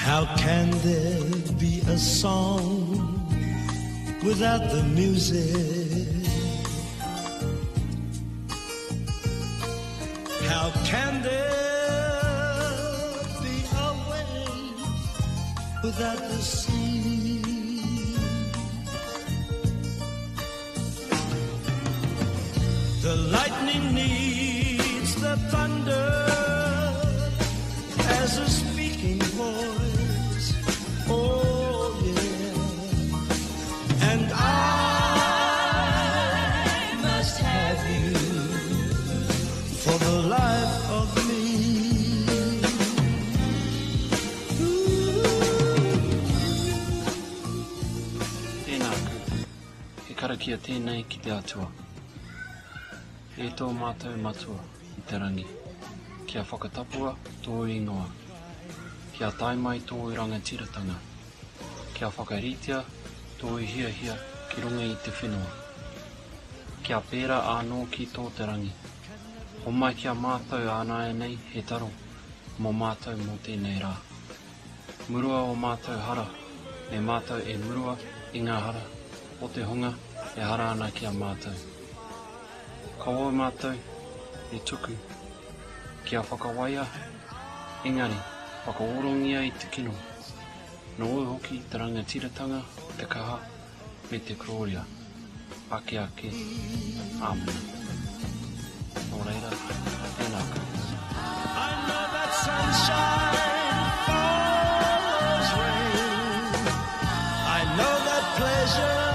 How can there be a song without the music? How can there be a wave without the sea? The lightning needs the thunder as a speaking voice. Oh, yeah. And I must have you for the life of me. Tēnā koutou. He karakia tēnei ki te Atua. E tō mātou Matua i te rangi, kia whakatapua tōu ingoa. Kia tae mai tōu rangatiratanga. Kia whakaritea tōu hiahia ki runga i te whenua. Kia pērā ānō ki tō te rangi. Homai ki a mātou ānaianei he taro mō mātou mō tēnei rā. Murua ō mātou hara, me mātou e murua i ngā hara o te hunga e hara ana ki a mātou. Kaua mātou e tuku kia whakawaia, engari whakaorangia i te kino. Nōu hoki te rangatiratanga, te kaha, me te korōria, ake ake, āmine. Nō reira, tēnā koutou. I know that sunshine follows rain. I know that pleasure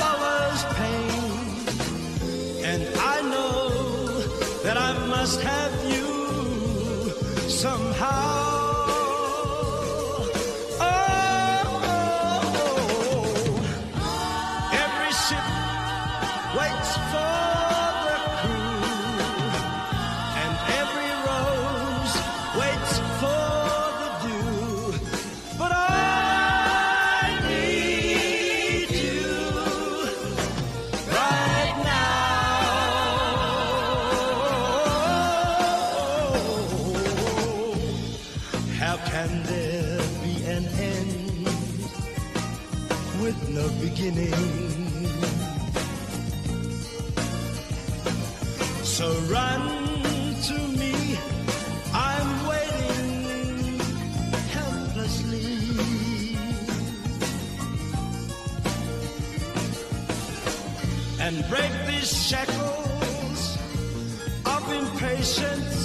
follows pain. And I know that I must have you somehow. Oh, every ship waits for the crew, and every rose waits for the dew. But I need you right now. How can there be an end with no beginning? So run to me, I'm waiting helplessly. And break these shackles of impatience.